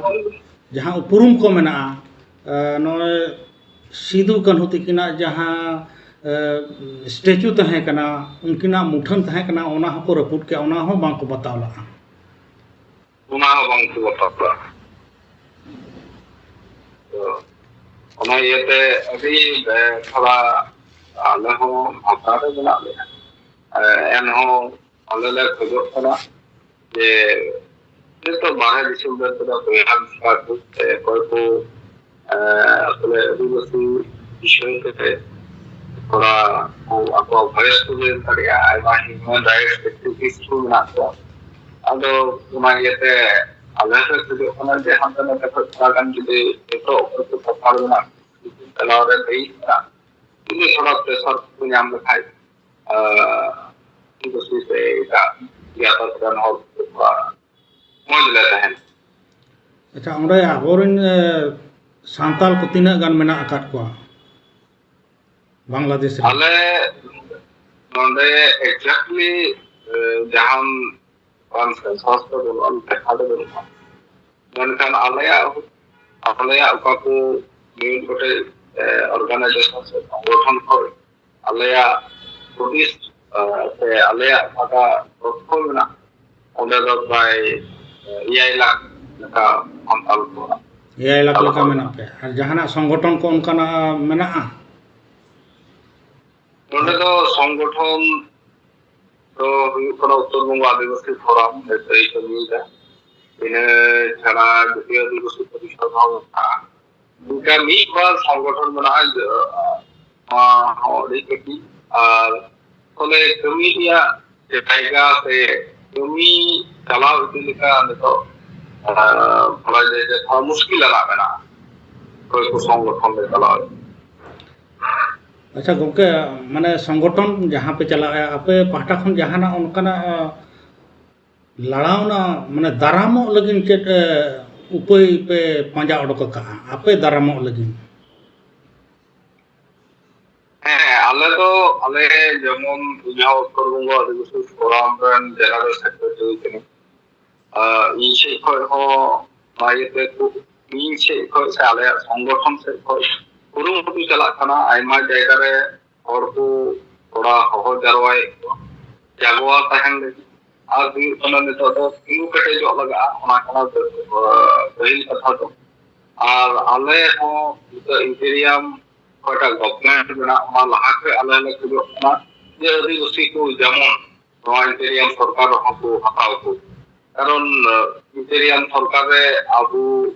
ᱡᱟᱦᱟᱸ ᱩᱯᱨᱩᱢ ᱠᱚ ᱢᱮᱱᱟᱜᱼᱟ, ᱮ, ᱱᱚᱜᱼᱚᱭ ᱥᱤᱫᱩ ᱠᱟᱹᱱᱦᱩ ᱛᱤᱠᱤᱱᱟᱜ ᱡᱟᱦᱟᱸ, ᱮ, ᱥᱴᱮᱪᱩ ᱛᱟᱦᱮᱸ ᱠᱟᱱᱟ, ᱩᱱᱠᱤᱱᱟᱜ ᱢᱩᱴᱷᱟᱹᱱ ᱛᱟᱦᱮᱸ ᱠᱟᱱᱟ, ᱚᱱᱟ ᱦᱚᱸᱠᱚ ᱨᱟᱹᱯᱩᱫ ᱠᱮᱜᱼᱟ, ᱚᱱᱟ ᱦᱚᱸ ᱵᱟᱝᱠᱚ ᱵᱟᱛᱟᱣ ᱞᱟᱜᱼᱟ᱾ ᱚᱱᱟ ᱦᱚᱸ ᱵᱟᱝᱠᱚ ᱵᱟᱛᱟᱣ ᱞᱟᱜᱼᱟ᱾ ᱛᱚ, ᱚᱱᱟ ᱤᱭᱟᱹᱛᱮ ᱟᱹᱰᱤ, ᱮ, ᱛᱷᱚᱲᱟ ᱟᱞᱮ ᱦᱚᱸ ᱵᱷᱟᱵᱽᱱᱟ ᱨᱮ ᱢᱮᱱᱟᱜ ᱞᱮᱭᱟ᱾ ᱮ, ᱮᱱᱦᱚᱸ ᱟᱞᱮ ᱞᱮ ᱠᱷᱚᱡᱚᱜ ᱠᱟᱱᱟ ᱡᱮ ᱱᱤᱛᱚᱜ ᱵᱟᱦᱨᱮ ᱫᱤᱥᱚᱢ ᱨᱮ ᱛᱤᱱᱟᱹᱜ ᱵᱚᱭᱦᱟ ᱢᱤᱥᱨᱟ ᱠᱚ ᱥᱮ ᱚᱠᱚᱭ ᱠᱚ, ᱮ, ᱟᱥᱚᱞᱮ ᱟᱹᱫᱤᱵᱟᱹᱥᱤ ᱵᱤᱥᱚᱭ ᱛᱮ ᱛᱷᱚᱲᱟ ᱠᱚ ᱟᱠᱚᱣᱟᱜ voice ᱠᱚ ᱞᱟᱹᱭ ᱫᱟᱲᱮᱭᱟᱜᱼᱟ᱾ ᱟᱭᱢᱟ human rights activist ᱠᱚ ᱢᱮᱱᱟᱜ ᱠᱚᱣᱟ᱾ ᱟᱫᱚ ᱚᱱᱟ ᱤᱭᱟᱹᱛᱮ ᱟᱞᱮ ᱦᱚᱸᱞᱮ ᱠᱷᱚᱡᱚᱜ ᱠᱟᱱᱟ ᱡᱮ ᱦᱟᱱᱛᱮ ᱱᱟᱛᱮ ᱠᱷᱚᱡ ᱛᱷᱚᱲᱟ ᱜᱟᱱ ᱡᱩᱫᱤ ᱱᱤᱛᱚᱜ ᱚᱠᱚᱭ ᱠᱚ ᱥᱟᱯᱷᱟ ᱨᱮᱱᱟᱜ ᱪᱟᱞᱟᱣ ᱨᱮ ᱫᱟᱹᱭᱤ ᱠᱟᱱᱟ, ᱡᱩᱫᱤ ᱛᱷᱚᱲᱟ pressure ᱠᱚ ᱧᱟᱢ ᱞᱮᱠᱷᱟᱡ, ᱟᱨ ᱟᱹᱫᱤᱵᱟᱹᱥᱤ ᱥᱮ ᱮᱴᱟᱜ ᱜᱟᱛᱟᱠ ᱨᱮᱱ ᱦᱚᱲ ᱠᱚ ᱛᱷᱚᱲᱟ ᱢᱚᱡᱽ ᱞᱮ ᱛᱟᱦᱮᱱ᱾ ᱟᱪᱪᱷᱟ, ᱚᱸᱰᱮ ᱟᱵᱚᱨᱮᱱ, ᱮ, ᱥᱟᱱᱛᱟᱲ ᱠᱚ ᱛᱤᱱᱟᱹᱜ ᱜᱟᱱ ᱢᱮᱱᱟᱜ ᱟᱠᱟᱫ ᱠᱚᱣᱟ ᱵᱟᱝᱞᱟᱫᱮᱥ ᱨᱮ? ᱟᱞᱮ ᱱᱚᱰᱮ exactly, ᱮ, ᱡᱟᱦᱟᱱ ᱚᱱᱠᱟᱱ census ᱫᱚ ᱵᱟᱹᱱᱩᱜᱼᱟ, ᱞᱮᱠᱷᱟ ᱫᱚ ᱵᱟᱹᱱᱩᱜᱼᱟ᱾ ᱢᱮᱱᱠᱷᱟᱱ ᱟᱞᱮᱭᱟᱜ, ᱟᱞᱮᱭᱟᱜ ᱚᱠᱟ ᱠᱚ ᱢᱤᱢᱤᱫ ᱜᱚᱴᱮᱡ, ᱮ, organisation ᱥᱮ ᱥᱚᱝᱜᱚᱴᱷᱚᱱ ᱠᱷᱚᱱ ᱟᱞᱮᱭᱟᱜ ᱦᱩᱫᱤᱥ, ᱮ, ᱥᱮ ᱟᱞᱮᱭᱟᱜ ᱚᱠᱟᱴᱟᱜ ᱛᱚᱛᱛᱷᱚ ᱢᱮᱱᱟᱜᱼᱟ, ᱚᱸᱰᱮ ᱫᱚ ᱯᱨᱟᱭ, ᱮ, ᱮᱭᱟᱭ ᱞᱟᱠᱷ ᱞᱮᱠᱟ ᱥᱟᱱᱛᱟᱲ ᱠᱚ ᱢᱮᱱᱟᱜ ᱠᱚᱣᱟ᱾ ᱮᱭᱟᱭ ᱞᱟᱠᱷ ᱞᱮᱠᱟ ᱢᱮᱱᱟᱜ ᱯᱮᱭᱟ᱾ ᱟᱨ ᱡᱟᱦᱟᱱᱟᱜ ᱥᱚᱝᱜᱚᱴᱷᱚᱱ ᱠᱚ ᱚᱱᱠᱟᱱᱟᱜ ᱢᱮᱱᱟᱜᱼᱟ? ᱱᱚᱰᱮ ᱫᱚ ᱥᱚᱝᱜᱚᱴᱷᱚᱱ ᱫᱚ ᱦᱩᱭᱩᱜ ᱠᱟᱱᱟ ᱩᱛᱛᱚᱨ ᱵᱚᱝᱜᱚ ᱟᱹᱫᱤᱵᱟᱹᱥᱤ ᱯᱷᱳᱨᱟᱢ, ᱱᱤᱛᱚᱜ ᱮ ᱠᱟᱹᱢᱤᱭᱮᱫᱟ᱾ ᱤᱱᱟᱹ ᱪᱷᱟᱲᱟ ᱡᱟᱹᱛᱤᱭᱚ ᱟᱹᱫᱤᱵᱟᱹᱥᱤ ᱯᱚᱨᱤᱥᱚᱫᱽ ᱦᱚᱸ ᱢᱮᱱᱟᱜᱼᱟ᱾ ᱱᱚᱝᱠᱟ ᱢᱤᱫ ᱵᱟᱨ ᱥᱚᱝᱜᱚᱴᱷᱚᱱ ᱢᱮᱱᱟᱜᱼᱟ, ᱱᱚᱣᱟ ᱦᱚᱸ ᱟᱹᱰᱤ ᱠᱟᱹᱴᱤᱡ᱾ ᱟᱨ ᱛᱚᱵᱮ ᱠᱟᱹᱢᱤ ᱨᱮᱭᱟᱜ ᱡᱟᱭᱜᱟ ᱥᱮ ᱠᱟᱹᱢᱤ ᱪᱟᱞᱟᱣ ᱤᱫᱤ ᱞᱮᱠᱟ ᱱᱤᱛᱚᱜ, ᱟᱸ, ᱵᱟᱲᱟᱭ ᱡᱟᱭᱜᱟ ᱛᱷᱚᱲᱟ ᱢᱩᱥᱠᱤᱞ ᱟᱱᱟᱜ ᱢᱮᱱᱟᱜᱼᱟ᱾ ᱚᱠᱚᱭ ᱠᱚ ᱥᱚᱝᱜᱚᱴᱷᱚᱱ ᱞᱮ ᱪᱟᱞᱟᱣ ᱮᱫᱟ᱾ ᱟᱪᱪᱷᱟ ᱜᱚᱢᱠᱮ, ᱢᱟᱱᱮ ᱥᱚᱝᱜᱚᱴᱷᱚᱱ ᱡᱟᱦᱟᱸ ᱯᱮ ᱪᱟᱞᱟᱜᱼᱟ, ᱟᱯᱮ ᱯᱟᱦᱴᱟ ᱠᱷᱚᱱ ᱡᱟᱦᱟᱱᱟᱜ ᱚᱱᱠᱟᱱᱟᱜ, ᱟᱸ, ᱞᱟᱲᱟᱣᱱᱟ, ᱢᱟᱱᱮ ᱫᱟᱨᱟᱢᱚᱜ ᱞᱟᱹᱜᱤᱫ ᱪᱮᱫ, ᱮ, ᱩᱯᱟᱹᱭ ᱯᱮ ᱯᱟᱸᱡᱟ ᱚᱰᱚᱠ ᱟᱠᱟᱜᱼᱟ ᱟᱯᱮ ᱫᱟᱨᱟᱢᱚᱜ ᱞᱟᱹᱜᱤᱫ? ᱦᱮᱸ, ᱟᱞᱮ ᱫᱚ, ᱟᱞᱮ ᱡᱮᱢᱚᱱ ᱤᱧ ᱦᱚᱸ ᱩᱛᱛᱚᱨ ᱵᱚᱝᱜᱚ ᱟᱹᱫᱤᱵᱟᱹᱥᱤ ᱯᱷᱳᱨᱟᱢ ᱨᱮᱱ ᱡᱮᱱᱟᱨᱮᱞ ᱥᱮᱠᱨᱮᱴᱟᱨᱤ ᱠᱟᱹᱱᱟᱹᱧ᱾ ᱟᱨ ᱤᱧ ᱥᱮᱫ ᱠᱷᱚᱱ ᱦᱚᱸ ᱱᱚᱣᱟ ᱤᱭᱟᱹᱛᱮ ᱠᱷᱩᱵ, ᱤᱧ ᱥᱮᱫ ᱠᱷᱚᱱ ᱥᱮ ᱟᱞᱮᱭᱟᱜ ᱥᱚᱝᱜᱚᱴᱷᱚᱱ ᱥᱮᱫ ᱠᱷᱚᱱ ᱠᱩᱨᱩᱢᱩᱴᱩ ᱪᱟᱞᱟᱜ ᱠᱟᱱᱟ᱾ ᱟᱭᱢᱟ ᱡᱟᱭᱜᱟ ᱨᱮ ᱦᱚᱲ ᱠᱚ ᱛᱷᱚᱲᱟ ᱦᱚᱦᱚ ᱡᱟᱨᱣᱟᱭᱮᱫ ᱠᱚᱣᱟ ᱡᱟᱜᱣᱟ ᱛᱟᱦᱮᱱ ᱞᱟᱹᱜᱤᱫ᱾ ᱟᱨ ᱦᱩᱭᱩᱜ ᱠᱟᱱᱟ, ᱱᱤᱛᱚᱜ ᱫᱚ ᱛᱤᱸᱜᱩ ᱠᱮᱴᱮᱡᱚᱜ ᱞᱟᱜᱟᱜᱼᱟ, ᱚᱱᱟ ᱠᱟᱱᱟ ᱯᱟᱹᱦᱤᱞ ᱠᱟᱛᱷᱟ ᱫᱚ᱾ ᱟᱨ ᱟᱞᱮ ᱦᱚᱸ ᱱᱤᱛᱚᱜ ᱤᱱᱴᱮᱨᱤᱭᱟᱢ ᱚᱠᱟᱴᱟᱜ ᱜᱚᱵᱷᱢᱮᱱᱴ ᱢᱮᱱᱟᱜ, ᱚᱱᱟ ᱞᱟᱦᱟ ᱠᱷᱚᱱ ᱟᱞᱮ ᱞᱮ ᱠᱷᱚᱡᱚᱜ ᱠᱟᱱᱟ ᱡᱮ ᱟᱹᱫᱤᱵᱟᱹᱥᱤ ᱠᱚ ᱡᱮᱢᱚᱱ ᱱᱚᱣᱟ ᱤᱱᱴᱮᱨᱤᱭᱟᱢ ᱥᱚᱨᱠᱟᱨ ᱨᱮᱦᱚᱸ ᱠᱚ ᱦᱟᱛᱟᱣ ᱠᱚ᱾ ᱠᱟᱨᱚᱱ, ᱟᱸ, ᱤᱱᱴᱮᱨᱤᱭᱟᱢ ᱥᱚᱨᱠᱟᱨ ᱨᱮ ᱟᱵᱚ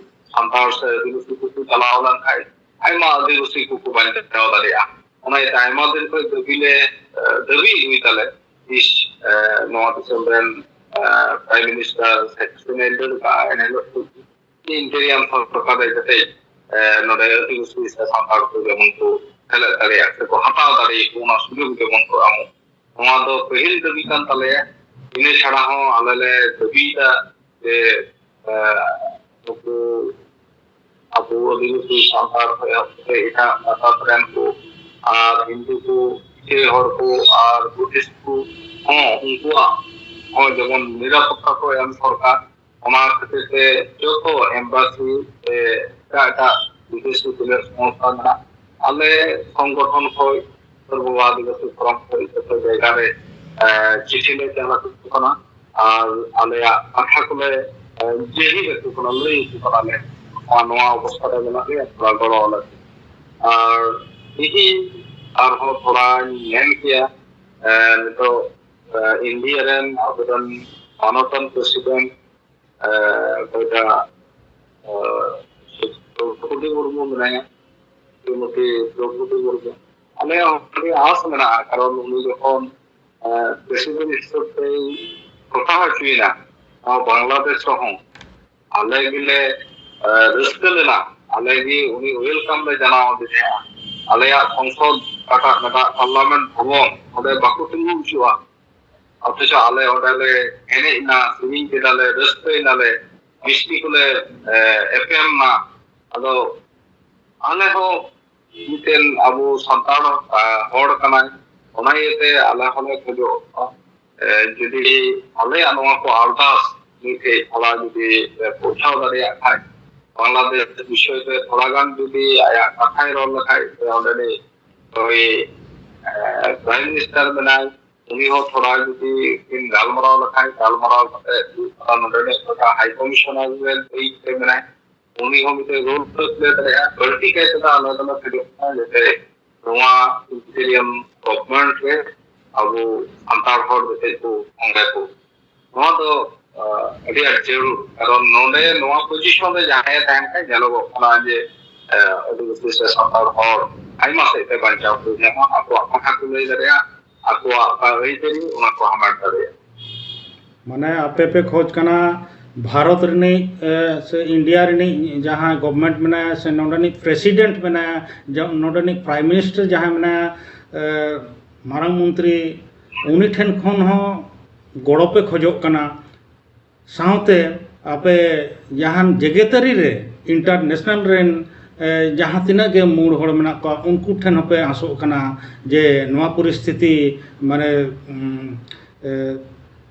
ᱥᱟᱱᱛᱟᱲ ᱥᱮ ᱟᱹᱫᱤᱵᱟᱹᱥᱤ ᱠᱚᱠᱚ ᱪᱟᱞᱟᱣ ᱞᱮᱱᱠᱷᱟᱱ ᱟᱭᱢᱟ ᱟᱹᱫᱤᱵᱟᱹᱥᱤ ᱠᱚᱠᱚ ᱵᱟᱧᱪᱟᱣ ᱫᱟᱲᱮᱭᱟᱜᱼᱟ᱾ ᱚᱱᱟ ᱤᱭᱟᱹᱛᱮ ᱟᱭᱢᱟ ᱫᱤᱱ ᱠᱷᱚᱱ ᱫᱟᱹᱵᱤ ᱞᱮ, ᱟᱸ, ᱫᱟᱹᱵᱤ ᱟᱹᱜᱩᱭ ᱫᱟᱞᱮ, ᱛᱤᱥ, ᱟᱸ, ᱱᱚᱣᱟ ᱫᱤᱥᱚᱢ ᱨᱮᱱ, ᱟᱸ, ᱯᱨᱟᱭᱤᱢ ᱢᱤᱱᱤᱥᱴᱟᱨ ᱥᱮ ᱯᱨᱮᱥᱤᱰᱮᱱᱴ ᱫᱟᱹᱲ ᱠᱟᱜᱼᱟ, ᱮᱱ ᱦᱤᱞᱳᱜ ᱠᱷᱚᱱ ᱤᱱᱴᱮᱨᱤᱭᱟᱢ ᱥᱚᱨᱠᱟᱨ ᱨᱮ ᱡᱟᱛᱮ, ᱮ, ᱱᱚᱰᱮ ᱟᱹᱫᱤᱵᱟᱹᱥᱤ ᱥᱮ ᱥᱟᱱᱛᱟᱲ ᱠᱚ ᱡᱮᱢᱚᱱ ᱠᱚ ᱥᱮᱞᱮᱫ ᱫᱟᱲᱮᱭᱟᱜ ᱥᱮ ᱠᱚ ᱦᱟᱛᱟᱣ ᱫᱟᱲᱮᱭᱟᱜ ᱠᱚ, ᱚᱱᱟ ᱥᱩᱡᱳᱜᱽ ᱡᱮᱢᱚᱱ ᱠᱚ ᱮᱢᱚᱜ᱾ ᱱᱚᱣᱟ ᱫᱚ ᱯᱟᱹᱦᱤᱞ ᱫᱟᱹᱵᱤ ᱠᱟᱱ ᱛᱟᱞᱮᱭᱟ᱾ ᱤᱱᱟᱹ ᱪᱷᱟᱲᱟ ᱦᱚᱸ ᱟᱞᱮ ᱞᱮ ᱫᱟᱹᱵᱤᱭᱮᱫᱟ ᱡᱮ, ᱮ, ᱱᱩᱠᱩ ᱟᱵᱚ ᱟᱹᱫᱤᱵᱟᱹᱥᱤ ᱥᱟᱱᱛᱟᱲ ᱠᱷᱚᱱ ᱮᱦᱚᱵ ᱠᱟᱛᱮ ᱮᱴᱟᱜ ᱜᱟᱛᱟᱠ ᱨᱮᱱ ᱠᱚ ᱟᱨ ᱦᱤᱱᱫᱩ ᱠᱚ, ᱤᱥᱟᱹᱭ ᱦᱚᱲ ᱠᱚ ᱟᱨ ᱵᱩᱫᱷᱤᱥᱴ ᱠᱚ ᱦᱚᱸ, ᱩᱱᱠᱩᱣᱟᱜ ᱦᱚᱸ ᱡᱮᱢᱚᱱ ᱱᱤᱨᱟᱯᱚᱛᱛᱟ ᱠᱚ ᱮᱢ ᱥᱚᱨᱠᱟᱨ᱾ ᱚᱱᱟ ᱠᱷᱟᱹᱛᱤᱨ ᱛᱮ ᱡᱚᱛᱚ ᱮᱢᱵᱟᱥᱤ ᱥᱮ ᱮᱴᱟᱜ ᱮᱴᱟᱜ ᱵᱤᱫᱮᱥᱤ ᱛᱤᱱᱟᱹᱜ ᱥᱚᱝᱥᱛᱷᱟ ᱢᱮᱱᱟᱜ, ᱟᱞᱮ ᱥᱚᱝᱜᱚᱴᱷᱚᱱ ᱠᱷᱚᱱ, ᱩᱛᱛᱚᱨ ᱜᱳᱣᱟ ᱟᱹᱫᱤᱵᱟᱹᱥᱤ ᱯᱷᱳᱨᱟᱢ ᱠᱷᱚᱱ ᱡᱚᱛᱚ ᱡᱟᱭᱜᱟ ᱨᱮ, ᱮ, ᱪᱤᱴᱷᱤ ᱞᱮ ᱪᱟᱞ ᱟᱠᱚ ᱠᱟᱱᱟ᱾ ᱟᱨ ᱟᱞᱮᱭᱟᱜ ᱠᱟᱛᱷᱟ ᱠᱚᱞᱮ, ᱮ, ᱡᱟᱹᱦᱤᱨ ᱟᱠᱚ ᱠᱟᱱᱟ, ᱞᱟᱹᱭ ᱟᱠᱚ ᱠᱟᱱᱟᱞᱮ, ᱱᱚᱣᱟ, ᱱᱚᱣᱟ ᱚᱵᱚᱥᱛᱷᱟ ᱨᱮ ᱢᱮᱱᱟᱜ ᱞᱮᱭᱟ, ᱛᱷᱚᱲᱟ ᱜᱚᱲᱚ ᱟᱞᱮ ᱯᱮ᱾ ᱟᱨ ᱛᱤᱦᱤᱧ ᱟᱨᱦᱚᱸ ᱛᱷᱚᱲᱟᱧ ᱢᱮᱱ ᱠᱮᱭᱟ, ᱮ, ᱱᱤᱛᱚᱜ, ᱮ, ᱤᱱᱰᱤᱭᱟ ᱨᱮᱱ ᱟᱵᱚᱨᱮᱱ ᱢᱟᱱᱚᱛᱟᱱ ᱯᱨᱮᱥᱤᱰᱮᱱᱴ ᱮ, ᱚᱠᱚᱭᱴᱟᱜ, ᱮ, ᱫᱨᱚᱯᱚᱫᱤ ᱢᱩᱨᱢᱩ ᱢᱮᱱᱟᱭᱟ, ᱥᱨᱤᱢᱚᱛᱤ ᱫᱨᱚᱯᱚᱫᱤ ᱢᱩᱨᱢᱩ᱾ ᱟᱞᱮᱭᱟᱜ ᱦᱚᱸ ᱟᱹᱰᱤ ᱟᱸᱥ ᱢᱮᱱᱟᱜᱼᱟ, ᱠᱟᱨᱚᱱ ᱩᱱᱤ ᱡᱚᱠᱷᱚᱱ, ᱮ, ᱯᱨᱮᱥᱤᱰᱮᱱᱴ ᱦᱤᱥᱟᱹᱵ ᱛᱮᱭ ᱴᱚᱴᱷᱟ ᱦᱚᱪᱚᱭᱮᱱᱟ ᱱᱚᱣᱟ ᱵᱟᱝᱞᱟᱫᱮᱥ ᱨᱮᱦᱚᱸ, ᱟᱞᱮ ᱜᱮᱞᱮ, ᱮ, ᱨᱟᱹᱥᱠᱟᱹ ᱞᱮᱱᱟ, ᱟᱞᱮ ᱜᱮ ᱩᱱᱤ ᱳᱭᱮᱞᱠᱟᱢ ᱞᱮ ᱡᱟᱱᱟᱣ ᱟᱫᱮ ᱛᱟᱦᱮᱸᱜᱼᱟ᱾ ᱟᱞᱮᱭᱟᱜ ᱥᱚᱝᱥᱚᱫ ᱚᱠᱟᱴᱟᱜ ᱢᱮᱱᱟᱜ, ᱯᱟᱨᱞᱟᱢᱮᱱᱴ ᱵᱷᱚᱵᱚᱱ, ᱚᱸᱰᱮ ᱵᱟᱠᱚ ᱛᱤᱸᱜᱩ ᱦᱚᱪᱚᱣᱟᱜᱼᱟ᱾ ᱚᱛᱷᱚᱪᱚ ᱟᱞᱮ ᱚᱸᱰᱮ ᱞᱮ ᱮᱱᱮᱡ ᱮᱱᱟ, ᱥᱮᱨᱮᱧ ᱠᱮᱫᱟᱞᱮ, ᱨᱟᱹᱥᱠᱟᱹᱭ ᱱᱟᱞᱮ, ᱢᱤᱥᱴᱤ ᱠᱚᱞᱮ, ᱮ, ᱮᱯᱮᱢ ᱮᱱᱟ᱾ ᱟᱫᱚ ᱟᱞᱮ ᱦᱚᱸ ᱢᱤᱫᱴᱮᱱ ᱟᱵᱚ ᱥᱟᱱᱛᱟᱲ, ᱟ, ᱦᱚᱲ ᱠᱟᱱᱟᱭ, ᱚᱱᱟ ᱤᱭᱟᱹᱛᱮ ᱟᱞᱮ ᱦᱚᱸᱞᱮ ᱠᱷᱚᱡᱚᱜ ᱠᱟᱱᱟ, ᱮ, ᱡᱩᱫᱤ ᱟᱞᱮᱭᱟᱜ ᱱᱚᱣᱟ ᱠᱚ ᱟᱨᱫᱟᱥ ᱢᱤᱫᱴᱮᱡ ᱛᱷᱚᱲᱟ ᱡᱩᱫᱤ, ᱮ, ᱯᱳᱣᱪᱷᱟᱣ ᱫᱟᱲᱮᱭᱟᱜ ᱠᱷᱟᱡ, ᱵᱟᱝᱞᱟᱫᱮᱥ ᱵᱤᱥᱚᱭ ᱛᱮ ᱛᱷᱚᱲᱟ ᱜᱟᱱ ᱡᱩᱫᱤ ᱟᱭᱟᱜ ᱠᱟᱛᱷᱟᱭ ᱨᱚᱲ ᱞᱮᱠᱷᱟᱡ, ᱥᱮ ᱚᱸᱰᱮᱱᱤᱡ ᱱᱩᱭ, ᱮ, ᱯᱨᱟᱭᱤᱢ ᱢᱤᱱᱤᱥᱴᱟᱨ ᱢᱮᱱᱟᱭ, ᱩᱱᱤ ᱦᱚᱸ ᱛᱷᱚᱲᱟ ᱡᱩᱫᱤ ᱠᱤᱱ ᱜᱟᱞᱢᱟᱨᱟᱣ ᱞᱮᱠᱷᱟᱡ, ᱜᱟᱞᱢᱟᱨᱟᱣ ᱠᱟᱛᱮ ᱫᱩᱲᱩᱵ ᱠᱟᱛᱮ ᱱᱚᱰᱮᱱᱤᱡ ᱚᱠᱚᱭᱴᱟᱜ ᱦᱟᱭ ᱠᱚᱢᱤᱥᱚᱱᱟᱨ ᱨᱮ ᱫᱟᱹᱭᱤᱛ ᱨᱮ ᱢᱮᱱᱟᱭ, ᱩᱱᱤ ᱦᱚᱸ ᱢᱤᱫᱴᱮᱱ ᱨᱳᱞ ᱯᱞᱮ ᱫᱟᱲᱮᱭᱟᱜᱼᱟ᱾ ᱵᱟᱹᱲᱛᱤ ᱠᱟᱭ ᱛᱮᱫᱚ ᱟᱞᱮ ᱫᱚᱞᱮ ᱠᱷᱚᱡᱚᱜ ᱠᱟᱱᱟ ᱡᱟᱛᱮ ᱱᱚᱣᱟ ᱤᱱᱴᱮᱨᱤᱭᱟᱢ ᱜᱚᱵᱷᱢᱮᱱᱴ ᱨᱮ ᱟᱵᱚ ᱥᱟᱱᱛᱟᱲ ᱦᱚᱲ ᱡᱟᱛᱮ ᱠᱚ ᱚᱸᱰᱮ ᱠᱚ, ᱱᱚᱣᱟ ᱫᱚ, ᱟ, ᱟᱹᱰᱤ ᱟᱸᱴ ᱡᱟᱹᱨᱩᱲ᱾ ᱠᱟᱨᱚᱱ ᱱᱚᱰᱮ ᱱᱚᱣᱟ ᱯᱚᱡᱤᱥᱚᱱ ᱨᱮ ᱡᱟᱦᱟᱸᱭ ᱛᱟᱦᱮᱱ ᱠᱷᱟᱡ ᱧᱮᱞᱚᱜᱚᱜ ᱠᱟᱱᱟ ᱡᱮ, ᱟ, ᱟᱹᱫᱤᱵᱟᱹᱥᱤ ᱥᱮ ᱥᱟᱱᱛᱟᱲ ᱦᱚᱲ ᱟᱭᱢᱟ ᱥᱮᱫ ᱛᱮ ᱵᱟᱧᱪᱟᱣ ᱠᱚ ᱧᱟᱢᱟ, ᱟᱠᱚᱣᱟᱜ ᱠᱟᱛᱷᱟ ᱠᱚ ᱞᱟᱹᱭ ᱫᱟᱲᱮᱭᱟᱜᱼᱟ, ᱟᱠᱚᱣᱟᱜ ᱚᱠᱟ ᱟᱹᱭᱫᱟᱹᱨᱤ ᱚᱱᱟ ᱠᱚ ᱦᱟᱢᱮᱴ ᱫᱟᱲᱮᱭᱟᱜᱼᱟ᱾ ᱢᱟᱱᱮ ᱟᱯᱮ ᱯᱮ ᱠᱷᱚᱡᱽ ᱠᱟᱱᱟ ᱵᱷᱟᱨᱚᱛ ᱨᱤᱱᱤᱡ, ᱮ, ᱥᱮ ᱤᱱᱰᱤᱭᱟ ᱨᱤᱱᱤᱡ ᱡᱟᱦᱟᱸ ᱜᱚᱵᱷᱢᱮᱱᱴ ᱢᱮᱱᱟᱭᱟ ᱥᱮ ᱱᱚᱰᱮᱱᱤᱡ ᱯᱨᱮᱥᱤᱰᱮᱱᱴ ᱢᱮᱱᱟᱭᱟ, ᱡᱮ ᱱᱚᱰᱮᱱᱤᱡ ᱯᱨᱟᱭᱤᱢ ᱢᱤᱱᱤᱥᱴᱟᱨ ᱡᱟᱦᱟᱸᱭ ᱢᱮᱱᱟᱭᱟ, ᱮ, ᱢᱟᱨᱟᱝ ᱢᱚᱱᱛᱨᱤ, ᱩᱱᱤ ᱴᱷᱮᱱ ᱠᱷᱚᱱ ᱦᱚᱸ ᱜᱚᱲᱚ ᱯᱮ ᱠᱷᱚᱡᱚᱜ ᱠᱟᱱᱟ᱾ ᱥᱟᱶᱛᱮ ᱟᱯᱮ ᱡᱟᱦᱟᱱ ᱡᱮᱜᱮᱛᱟᱹᱨᱤ ᱨᱮ, ᱤᱱᱴᱟᱨᱱᱮᱥᱱᱟᱞ ᱨᱮᱱ, ᱮ, ᱡᱟᱦᱟᱸ ᱛᱤᱱᱟᱹᱜ ᱜᱮ ᱢᱩᱬ ᱦᱚᱲ ᱢᱮᱱᱟᱜ ᱠᱚᱣᱟ, ᱩᱱᱠᱩ ᱴᱷᱮᱱ ᱦᱚᱸᱯᱮ ᱟᱸᱥᱚᱜ ᱠᱟᱱᱟ ᱡᱮ ᱱᱚᱣᱟ ᱯᱚᱨᱤᱥᱛᱷᱤᱛᱤ ᱢᱟᱱᱮ, ᱩᱢ, ᱮ,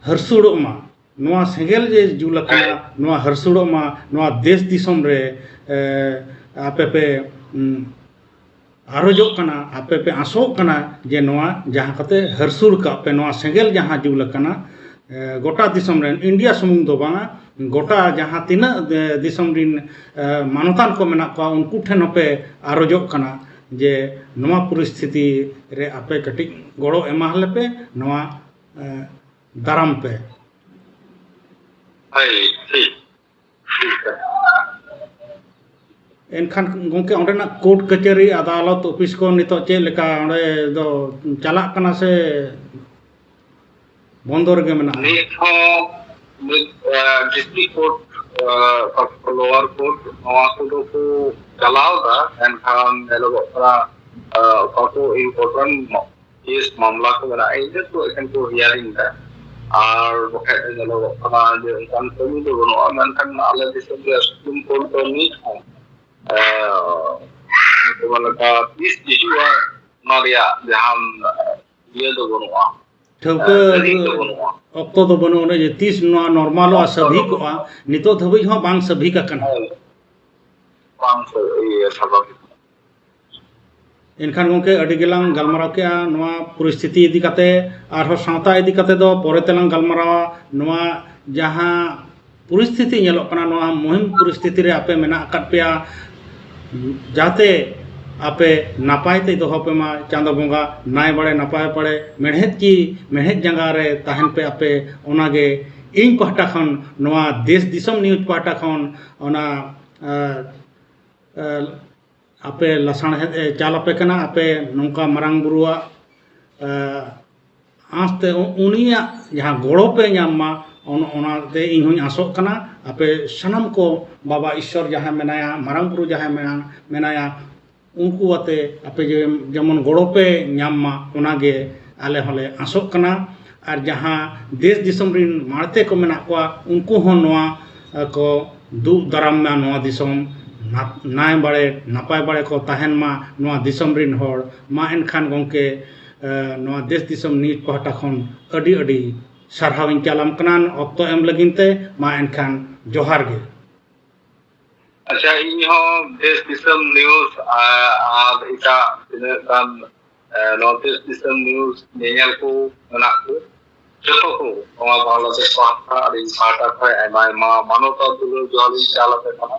ᱦᱟᱹᱨᱥᱩᱲᱚᱜ ᱢᱟ, ᱱᱚᱣᱟ ᱥᱮᱸᱜᱮᱞ ᱡᱮ ᱡᱩᱞ ᱟᱠᱟᱱᱟ, ᱱᱚᱣᱟ ᱦᱟᱹᱨᱥᱩᱲᱚᱜ ᱢᱟ, ᱱᱚᱣᱟ ᱫᱮᱥ ᱫᱤᱥᱚᱢ ᱨᱮ, ᱮ, ᱟᱯᱮ ᱯᱮ, ᱩᱢ, ᱟᱨᱚᱡᱚᱜ ᱠᱟᱱᱟ, ᱟᱯᱮ ᱯᱮ ᱟᱸᱥᱚᱜ ᱠᱟᱱᱟ ᱡᱮ ᱱᱚᱣᱟ ᱡᱟᱦᱟᱸ ᱠᱟᱛᱮ ᱦᱟᱹᱨᱥᱩᱲ ᱠᱟᱜ ᱯᱮ, ᱱᱚᱣᱟ ᱥᱮᱸᱜᱮᱞ ᱡᱟᱦᱟᱸ ᱡᱩᱞ ᱟᱠᱟᱱᱟ, ᱮ, ᱜᱚᱴᱟ ᱫᱤᱥᱚᱢ ᱨᱮᱱ, ᱤᱱᱰᱤᱭᱟ ᱥᱩᱢᱩᱝ ᱫᱚ ᱵᱟᱝᱟ, ᱜᱚᱴᱟ ᱡᱟᱦᱟᱸ ᱛᱤᱱᱟᱹᱜ, ᱮ, ᱫᱤᱥᱚᱢ ᱨᱤᱱ, ᱮ, ᱢᱟᱱᱚᱛᱟᱱ ᱠᱚ ᱢᱮᱱᱟᱜ ᱠᱚᱣᱟ, ᱩᱱᱠᱩ ᱴᱷᱮᱱ ᱦᱚᱸᱯᱮ ᱟᱨᱚᱡᱚᱜ ᱠᱟᱱᱟ ᱡᱮ ᱱᱚᱣᱟ ᱯᱚᱨᱤᱥᱛᱷᱤᱛᱤ ᱨᱮ ᱟᱯᱮ ᱠᱟᱹᱴᱤᱡ ᱜᱚᱲᱚ ᱮᱢᱟ ᱞᱮᱯᱮ, ᱱᱚᱣᱟ, ᱮ, ᱫᱟᱨᱟᱢ ᱯᱮ᱾ ᱦᱳᱭ, ᱴᱷᱤᱠ, ᱴᱷᱤᱠ ᱜᱮᱭᱟ᱾ ᱮᱱᱠᱷᱟᱱ ᱜᱚᱢᱠᱮ, ᱚᱸᱰᱮᱱᱟᱜ ᱠᱳᱨᱴ ᱠᱟᱹᱪᱷᱟᱹᱨᱤ, ᱟᱫᱟᱞᱚᱛ, ᱚᱯᱷᱤᱥ ᱠᱚ ᱱᱤᱛᱚᱜ ᱪᱮᱫ ᱞᱮᱠᱟ ᱚᱸᱰᱮ ᱫᱚ ᱪᱟᱞᱟᱜ ᱠᱟᱱᱟ ᱥᱮ ᱵᱚᱱᱫᱚ ᱨᱮᱜᱮ ᱢᱮᱱᱟᱜᱼᱟ? ᱱᱤᱛ ᱦᱚᱸ ᱱᱤᱛ, ᱟᱸ, ᱰᱤᱥᱴᱨᱤᱠᱴ ᱠᱳᱨᱴ, ᱟᱸ, ᱞᱳᱣᱟᱨ ᱠᱳᱨᱴ, ᱱᱚᱣᱟ ᱠᱚᱫᱚ ᱠᱚ ᱪᱟᱞᱟᱣ ᱮᱫᱟ, ᱢᱮᱱᱠᱷᱟᱱ ᱧᱮᱞᱚᱜᱚᱜ ᱠᱟᱱᱟ, ᱟᱸ, ᱚᱠᱟ ᱠᱚ ᱤᱢᱯᱚᱨᱴᱮᱱᱴ ᱠᱮᱥ ᱢᱟᱢᱞᱟ ᱠᱚ ᱢᱮᱱᱟᱜᱼᱟ, ᱤᱱᱟᱹ ᱠᱚ ᱮᱠᱷᱮᱱ ᱠᱚ ᱦᱤᱭᱟᱨᱤᱝ ᱮᱫᱟ᱾ ᱟᱨ ᱵᱟᱠᱷᱟᱡ ᱫᱚ ᱧᱮᱞᱚᱜᱚᱜ ᱠᱟᱱᱟ ᱡᱮ ᱚᱱᱠᱟᱱ ᱠᱟᱹᱢᱤ ᱫᱚ ᱵᱟᱹᱱᱩᱜᱼᱟ, ᱢᱮᱱᱠᱷᱟᱱ ᱟᱞᱮ ᱫᱤᱥᱚᱢ ᱨᱮᱭᱟᱜ ᱥᱩᱯᱨᱤᱢ ᱠᱳᱨᱴ ᱫᱚ ᱱᱤᱛ ᱦᱚᱸ, ᱟᱸ, ᱡᱮᱢᱚᱱ ᱞᱮᱠᱟ ᱛᱤᱥ ᱦᱤᱡᱩᱜᱼᱟ, ᱚᱱᱟ ᱨᱮᱭᱟᱜ ᱡᱟᱦᱟᱱ ᱤᱭᱟᱹ ᱫᱚ ᱵᱟᱹᱱᱩᱜᱼᱟ᱾ ᱴᱷᱟᱹᱣᱠᱟᱹ ᱟᱸ, ᱛᱟᱹᱨᱤᱠᱷ ᱫᱚ ᱵᱟᱹᱱᱩᱜᱼᱟ᱾ ᱚᱠᱛᱚ ᱫᱚ ᱵᱟᱹᱱᱩᱜᱼᱟ, ᱚᱱᱮ ᱡᱮ ᱛᱤᱥ ᱱᱚᱣᱟ ᱱᱚᱨᱢᱟᱞᱚᱜᱼᱟ, ᱚᱠᱛᱚ ᱫᱚ ᱥᱟᱵᱷᱤᱠᱚᱜᱼᱟ, ᱵᱟᱹᱱᱩᱜᱼᱟ᱾ ᱱᱤᱛᱚᱜ ᱫᱷᱟᱹᱵᱤᱡ ᱦᱚᱸ ᱵᱟᱝ ᱥᱟᱵᱷᱤᱠ ᱟᱠᱟᱱᱟ᱾ ᱦᱳᱭ᱾ ᱵᱟᱝ ᱥᱟᱹ-, ᱤᱭᱟᱹ, ᱥᱟᱵᱷᱟᱵᱤᱠ᱾ ᱮᱱᱠᱷᱟᱱ ᱜᱚᱢᱠᱮ, ᱟᱹᱰᱤ ᱜᱮᱞᱟᱝ ᱜᱟᱞᱢᱟᱨᱟᱣ ᱠᱮᱜᱼᱟ ᱱᱚᱣᱟ ᱯᱚᱨᱤᱥᱛᱷᱤᱛᱤ ᱤᱫᱤ ᱠᱟᱛᱮ, ᱟᱨᱦᱚᱸ ᱥᱟᱶᱛᱟ ᱤᱫᱤ ᱠᱟᱛᱮ ᱫᱚ ᱯᱚᱨᱮ ᱛᱮᱞᱟᱝ ᱜᱟᱞᱢᱟᱨᱟᱣᱟ᱾ ᱱᱚᱣᱟ ᱡᱟᱦᱟᱸ ᱯᱚᱨᱤᱥᱛᱷᱤᱛᱤ ᱧᱮᱞᱚᱜ ᱠᱟᱱᱟ, ᱱᱚᱣᱟ ᱢᱩᱦᱤᱢ ᱯᱚᱨᱤᱥᱛᱷᱤᱛᱤ ᱨᱮ ᱟᱯᱮ ᱢᱮᱱᱟᱜ ᱟᱠᱟᱫ ᱯᱮᱭᱟ, ᱡᱟᱛᱮ ᱟᱯᱮ ᱱᱟᱯᱟᱭ ᱛᱮ ᱫᱚᱦᱚ ᱯᱮ ᱢᱟ ᱪᱟᱸᱫᱚ ᱵᱚᱸᱜᱟ, ᱱᱟᱭ ᱵᱟᱲᱮ ᱱᱟᱯᱟᱭ ᱵᱟᱲᱮ ᱢᱮᱲᱦᱮᱫ ᱠᱤ ᱢᱮᱲᱦᱮᱫ ᱡᱟᱸᱜᱟ ᱨᱮ ᱛᱟᱦᱮᱱ ᱯᱮ ᱟᱯᱮ, ᱚᱱᱟᱜᱮ ᱤᱧ ᱯᱟᱦᱴᱟ ᱠᱷᱚᱱ, ᱱᱚᱣᱟ ᱫᱮᱥ ᱫᱤᱥᱚᱢ ᱱᱤᱭᱩᱡᱽ ᱯᱟᱦᱴᱟ ᱠᱷᱚᱱ ᱚᱱᱟ, ᱮ, ᱮ, ᱟᱯᱮ ᱞᱟᱥᱟᱬᱦᱮᱫ ᱮ ᱪᱟᱞ ᱟᱯᱮ ᱠᱟᱱᱟ, ᱟᱯᱮ ᱱᱚᱝᱠᱟ ᱢᱟᱨᱟᱝ ᱵᱩᱨᱩᱣᱟᱜ, ᱮ, ᱟᱸᱥ ᱛᱮ ᱩ-, ᱩᱱᱤᱭᱟᱜ ᱡᱟᱦᱟᱸ ᱜᱚᱲᱚ ᱯᱮ ᱧᱟᱢ ᱢᱟ, ᱚᱱ-, ᱚᱱᱟᱛᱮ ᱤᱧ ᱦᱚᱸᱧ ᱟᱸᱥᱚᱜ ᱠᱟᱱᱟ᱾ ᱟᱯᱮ ᱥᱟᱱᱟᱢ ᱠᱚ ᱵᱟᱵᱟ ᱤᱥᱥᱚᱨ ᱡᱟᱦᱟᱸᱭ ᱢᱮᱱᱟᱭᱟ, ᱢᱟᱨᱟᱝ ᱵᱩᱨᱩ ᱡᱟᱦᱟᱸᱭ ᱢᱮᱱᱟ-, ᱢᱮᱱᱟᱭᱟ, ᱩᱱᱠᱩ ᱟᱛᱮ ᱟᱯᱮ ᱡᱮ-, ᱡᱮᱢᱚᱱ ᱜᱚᱲᱚ ᱯᱮ ᱧᱟᱢ ᱢᱟ, ᱚᱱᱟᱜᱮ ᱟᱞᱮ ᱦᱚᱸᱞᱮ ᱟᱸᱥᱚᱜ ᱠᱟᱱᱟ᱾ ᱟᱨ ᱡᱟᱦᱟᱸ ᱫᱮᱥ ᱫᱤᱥᱚᱢ ᱨᱤᱱ ᱢᱟᱲᱛᱮ ᱠᱚ ᱢᱮᱱᱟᱜ ᱠᱚᱣᱟ, ᱩᱱᱠᱩ ᱦᱚᱸ ᱱᱚᱣᱟ, ᱮ, ᱠᱚ ᱫᱩᱜ ᱫᱟᱨᱟᱢ ᱢᱟ ᱱᱚᱣᱟ ᱫᱤᱥᱚᱢ ᱱᱟ-, ᱱᱟᱭ ᱵᱟᱲᱮ ᱱᱟᱯᱟᱭ ᱵᱟᱲᱮ ᱠᱚ ᱛᱟᱦᱮᱱ ᱢᱟ ᱱᱚᱣᱟ ᱫᱤᱥᱚᱢ ᱨᱤᱱ ᱦᱚᱲ᱾ ᱢᱟ ᱮᱱᱠᱷᱟᱱ ᱜᱚᱢᱠᱮ, ᱮ, ᱱᱚᱣᱟ ᱫᱮᱥ ᱫᱤᱥᱚᱢ ᱱᱤᱭᱩᱡᱽ ᱯᱟᱦᱴᱟ ᱠᱷᱚᱱ ᱟᱹᱰᱤ ᱟᱹᱰᱤ ᱥᱟᱨᱦᱟᱣ ᱤᱧ ᱪᱟᱞᱟᱢ ᱠᱟᱱᱟ ᱚᱠᱛᱚ ᱮᱢ ᱞᱟᱹᱜᱤᱫ ᱛᱮ᱾ ᱢᱟ ᱮᱱᱠᱷᱟᱱ ᱡᱚᱦᱟᱨ ᱜᱮ᱾ ᱟᱪᱪᱷᱟ, ᱤᱧ ᱦᱚᱸ ᱫᱮᱥ ᱫᱤᱥᱚᱢ ᱱᱤᱭᱩᱡᱽ ᱟᱨ, ᱟᱨ ᱮᱴᱟᱜ ᱛᱤᱱᱟᱹᱜ ᱜᱟᱱ, ᱮ, ᱱᱚᱣᱟ ᱫᱮᱥ ᱫᱤᱥᱚᱢ ᱱᱤᱭᱩᱡᱽ ᱧᱮᱧᱮᱞ ᱠᱚ ᱢᱮᱱᱟᱜ ᱠᱚ, ᱡᱚᱛᱚ ᱠᱚ ᱱᱚᱣᱟ ᱵᱟᱝᱞᱟᱫᱮᱥ ᱯᱟᱦᱴᱟ, ᱟᱨ ᱤᱧ ᱯᱟᱦᱴᱟ ᱠᱷᱚᱱ ᱟᱭᱢᱟ ᱟᱭᱢᱟ ᱢᱟᱱᱚᱛ ᱟᱨ ᱫᱩᱞᱟᱹᱲ ᱡᱚᱦᱟᱨ ᱤᱧ ᱪᱟᱞ ᱟᱯᱮ ᱠᱟᱱᱟ᱾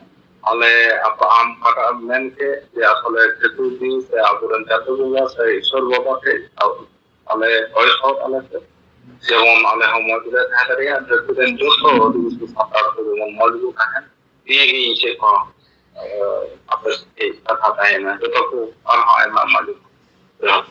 ᱟᱞᱮ ᱟᱯ-, ᱟᱢ ᱯᱟᱦᱴᱟ ᱮᱢ ᱢᱮᱱ ᱠᱮᱫ ᱡᱮ ᱟᱥᱚᱞᱮ ᱪᱟᱹᱛᱩᱨᱫᱤ ᱥᱮ ᱟᱵᱚᱨᱮᱱ ᱪᱟᱸᱫᱳ ᱵᱚᱸᱜᱟ ᱥᱮ ᱤᱥᱚᱨ ᱵᱟᱵᱟ ᱴᱷᱮᱡ ᱟᱞᱮ ᱦᱚᱭ ᱥᱚᱦᱚᱫ ᱟᱞᱮ ᱯᱮ᱾ ᱡᱮᱢᱚᱱ ᱟᱞᱮ ᱦᱚᱸ ᱢᱚᱡᱽ ᱞᱮ ᱛᱟᱦᱮᱸ ᱫᱟᱲᱮᱭᱟᱜ, ᱫᱷᱟᱹᱨᱛᱤ ᱨᱮᱱ ᱡᱚᱛᱚ ᱟᱹᱫᱤᱵᱟᱹᱥᱤ ᱥᱟᱱᱛᱟᱲ ᱠᱚ ᱡᱮᱢᱚᱱ ᱢᱚᱡᱽ ᱵᱚ ᱛᱟᱦᱮᱱ᱾ ᱱᱤᱭᱟᱹ ᱜᱮ ᱤᱧ ᱥᱮᱫ ᱠᱷᱚᱱ, ᱮ, ᱟᱯᱮ ᱥᱮᱫ ᱠᱟᱛᱷᱟ ᱛᱟᱦᱮᱸᱭᱮᱱᱟ᱾ ᱡᱚᱛᱚ ᱠᱚ ᱟᱨᱦᱚᱸ ᱟᱭᱢᱟ ᱟᱭᱢᱟ ᱡᱚᱦᱟᱨ᱾